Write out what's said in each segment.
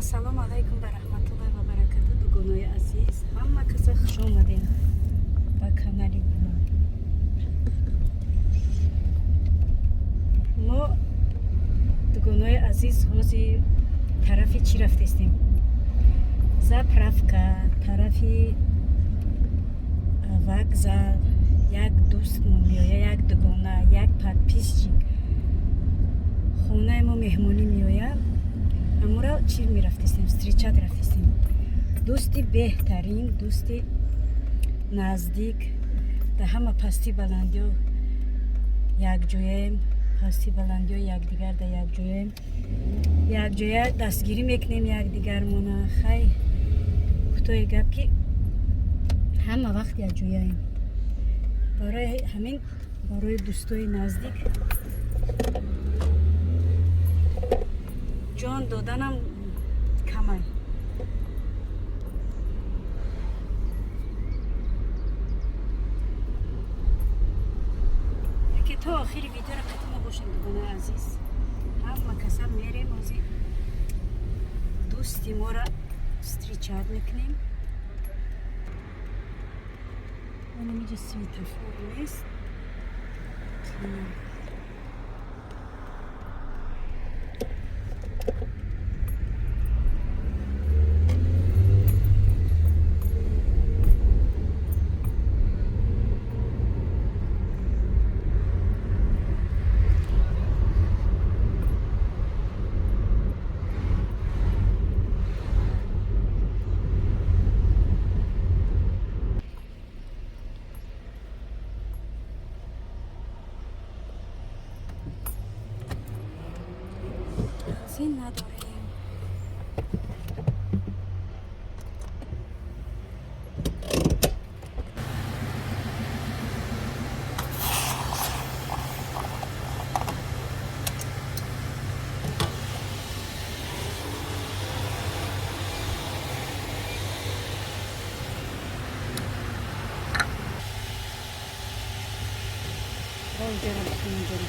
Ассалому алайкум ва раҳматуллоҳи ва баракату, дугонои азиз, ҳама каса хуш омадем ба канали мо. Мо, дугонои азиз, ҳозир тарафи чӣ рафтестем? Заправка, тарафи вокзал. Як дӯстмо меоя, як дугона, як подписчик хонаи мо меҳмонӣ меояд. Амура чӣ мерафтестем? Встречать рафтестем. Дӯсти беҳтарин, дӯсти наздик, дар ҳама пасти баландиё якҷояем, пасти баландиё якдигар дар якҷояем, якҷоя дастгирӣ мекунем якдигармона. Хай, кӯтоҳи гап, ки ҳама вақт якҷояем. Барои ҳамин, барои дӯстои наздик ҷон доданам камай. Яке то охири видеоро қатъи мо бошем, дугонаи азиз. Ҳама каса мерем, ҳозир дӯсти моро встречать мекунем. Онамиҷа светофор нест. Қиин. Бензин надорем. Ҷара, ҷара.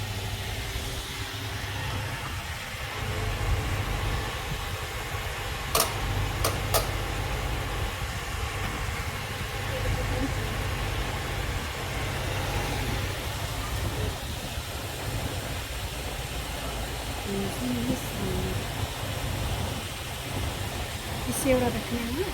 Бензин нест. 20 евро дакунем.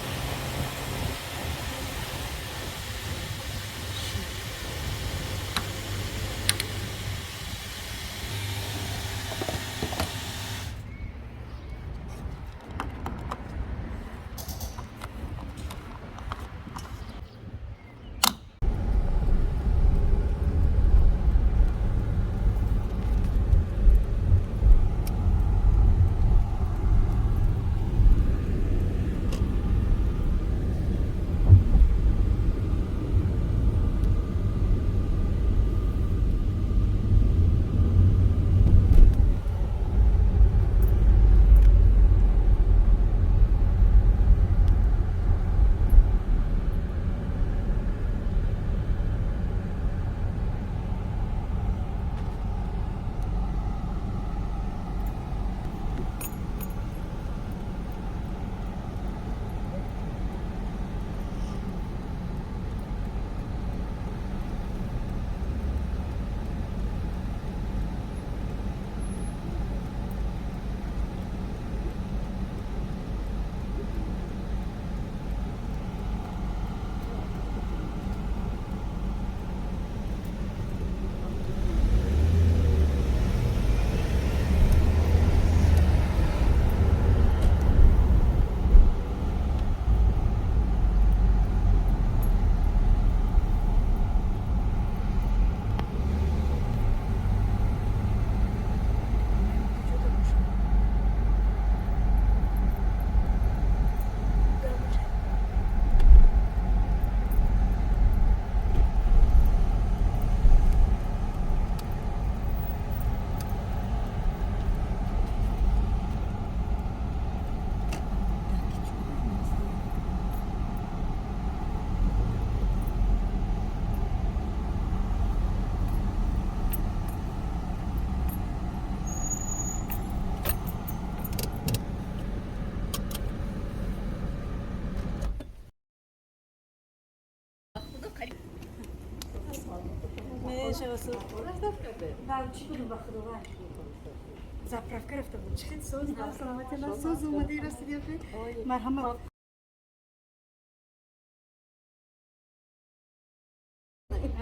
Чӣ будум, ба худованд, заправка рафта буд. Чӣ хел соз, саломати, соз омади, расиди. Марҳамат.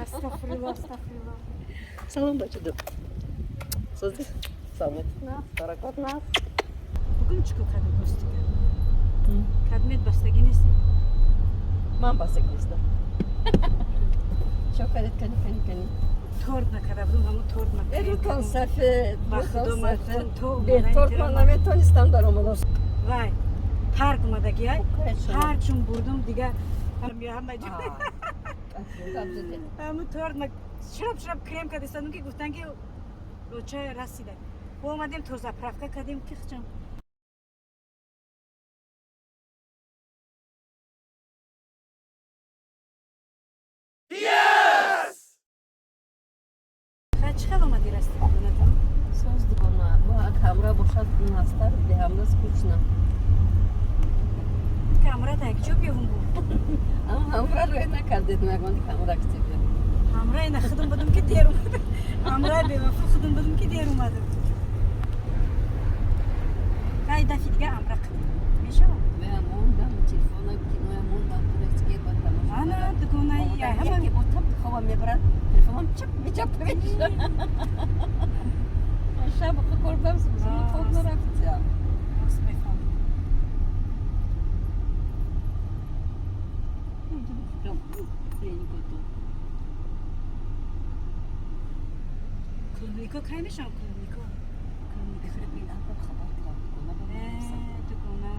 Астағфирулло, астағфирулло. Салом, бачадо. Сози? Саломат нас, баракот нас. Бугун чӣ кор кардӣ, дӯстика? Кадмет бастагӣ нестӣ? Ман бастагӣ нестам. Чо кардед, кани, кани, кани? Торт накарда будум, ҳамун торт. Рӯтон сафед, рӯтон сафед. Бе торт ман наметонистам даромадам. Вай, парк омадагиай, парк чун бурдум, дига ҳама ҷо ҳамун торт широб широб крем кардистадум, ки гуфтан, ки роча расида. Бо омадем, то заправка кардем, кихчам. Чӣ хел омадӣ, расиди, дугонаҷон? Соз, дугона, бо ҳамра бошад, настар, беҳамра скучно. Ҳамра та якҷо биёвум буд. Ҳамра рӯй накардед, мегони ҳамра китиб. Ҳамра ина худум будум, ки дер омадам. Ҳамра бевафо худум будум, ки дер омадам. Кай дафи дига ҳамра қидем, мешавад? Мондам, телефона, киноя мондам, турецкие ба тамошо. Ана, дугонаи ҳама отам хобам мебарад, телефонам чап мечап мешавад. Шаб кор будам, хоб нарафтам. Рост, мефаҳмам. Клинико. Клубника кай мешавам, клубника? Хабар. Дугона,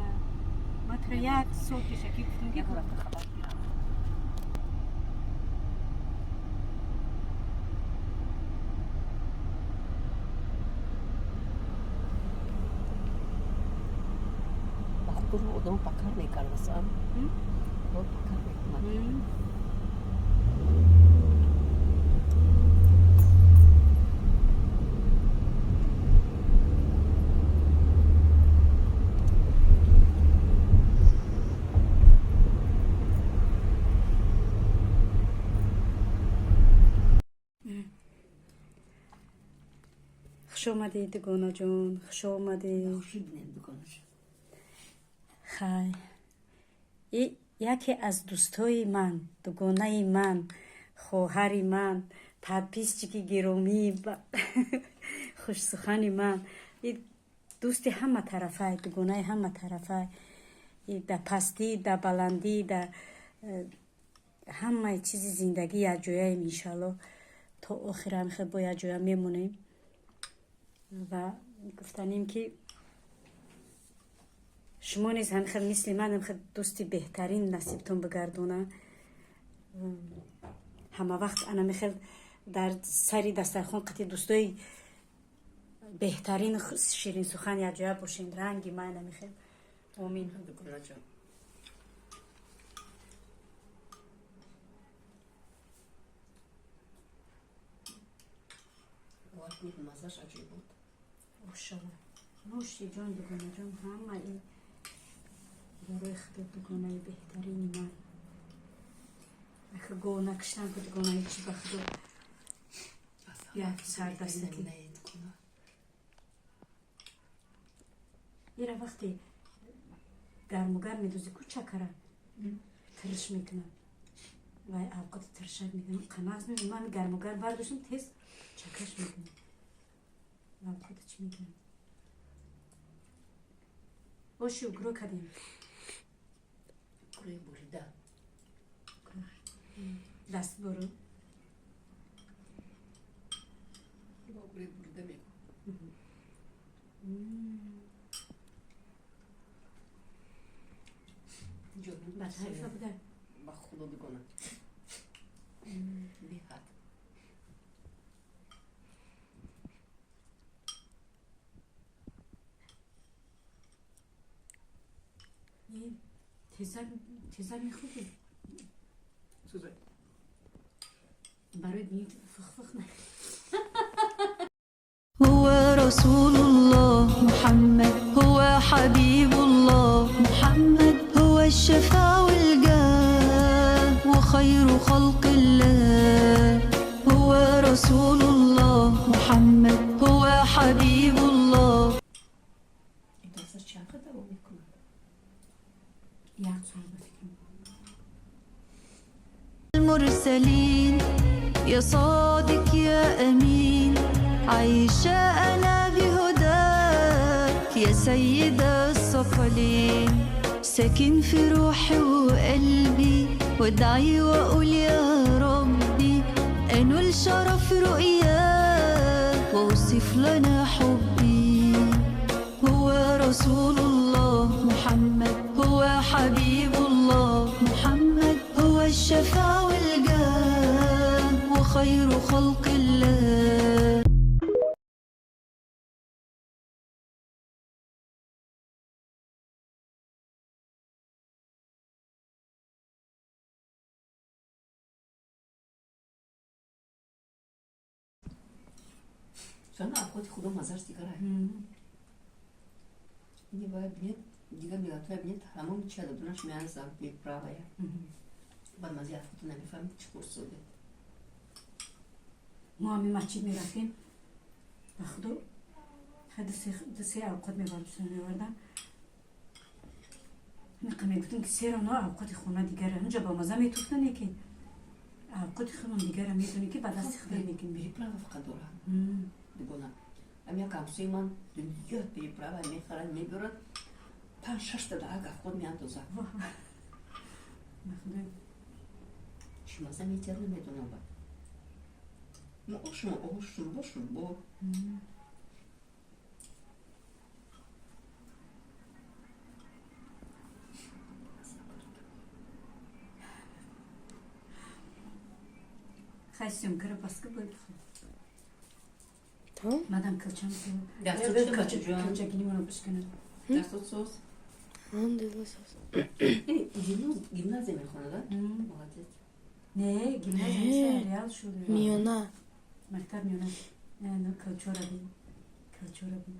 ман тура як сол пешакӣ гуфтам, ки Хабар. Одам пакар мекардасам, пакар мекунад. Хуш омадӣ, дугонаҷон, хуш омадӣ. Хай, и яке аз дӯстои ман, дугонаи ман, хоҳари ман, подписчики гиромӣ, хушсухани ман, и дӯсти ҳама тарафай, дугонаи ҳама тарафай, и да пастӣ, да баландӣ, да ҳамаи чизи зиндагӣ якҷояем. Иншалло, то охира ҳамихел бо якҷоя мемонем. Ва гуфтанем, ки шумо низ ҳамихел мисли ман ҳамихел дӯсти беҳтарин насибтон бигардона, ҳама вақт анамихел дар сари дастархон қати дӯстои беҳтарин, ширинсухан якҷоя бошем, ранги ман амихел. Омин. Дугонаҷон. Мазаш аҷиб буд. Ошава, нӯши ҷон, дугонаҷон, ҳама ин барои худо, дугонаи беҳтарини ман. Ахи гов накиштам, ку, дугонаи, чи, ба худо, як сардастаки ира вақте гарму гарм медозӣ, ку, чакара тирш мекунад, вай авқоти тиршак мекунад, қанағз мебинам. Ман гарму гарм бардоштам, тез чакаш мекунад, авқота чӣ мекунад. Оши угро кардем. Угрои бурида. Даст буру. Угрои бурида мегӯ. Ба тарифа буда. Ба худо, дугона, беҳад. Тезак, тезак мехӯрдӣ? Барои бинит фих-фих на. هو رسول الله محمد، هو حبيب الله محمد، هو الشفاء والجاه وخير خلق الله، هو رسول Давом мекунад? Як сол, ба фикрам. المرسلين يا صادق يا أمين، عايشة أنا بهداك يا سيد الثقلين. ساكن في روحي وقلبي، وادعي وأقول يا ربي أنول شرف رؤياك واوصف لنا حبي. هو رسول الله محمد، هو حبيب الله محمد، هو الشفاع والجاه وخير خلق الله. Сана авқоти худо маззаш дигарай. Ини бая бинед, дигар миллатҳоя бинед, ҳамон чи адабдонаш меарзад, приправая. Баъд маззаи авқото намефаҳмед, чӣ хурсуде. Мо ҳамин масҷид мерафтем, ба худо, ду се авқот мевардам, меқа мегуфтем, ки серано авқоти хона дигара унҷа ба маза метуфтан, лекин авқоти худон дигара медонӣ, ки ба дасти худо мекунӣ. Приправа фақат дорад. Дугона. Ам як ҳамсои ман дунё приправа мехарад, мебиёрад, панҷ шашта дар як авқот меандозад. Ба худо. Чӣ мазза метиҳад, намедонам. Бад мо ошмо ош, шӯрбо шӯрбо. Хай, съёмка ра баска бой. Тамом. Мадам килчам. Дастот чӣ, бачаҷон? Килчагинимонро бишканад. Дастот соз. Алҳамдулилла, соз. Гимназия мехонада, молодец. Не, гимназия нест, реал шуд. Миёна. Мактаб миёна. Не, килчора бин, килчора бин.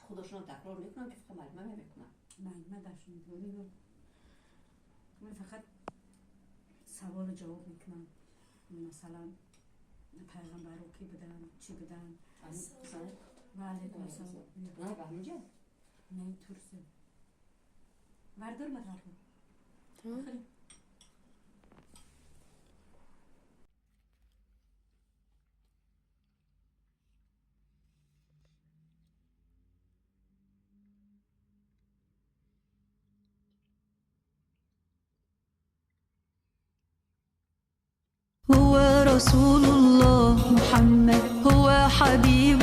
Худошонро такрор мекунам, ки фақат муаллима мекунам. Муаллима дарсшон медод. Ман фақат саволу ҷавоб мекунам, масалан, пайғамбаро кӣ буданд, чӣ буданд. Ва алайкум ассалом. На ба ҳаминҷа? Не, турсе вардор ма тарҳо. Тамом. Хеле. هو رسول الله محمد، هو حبيب.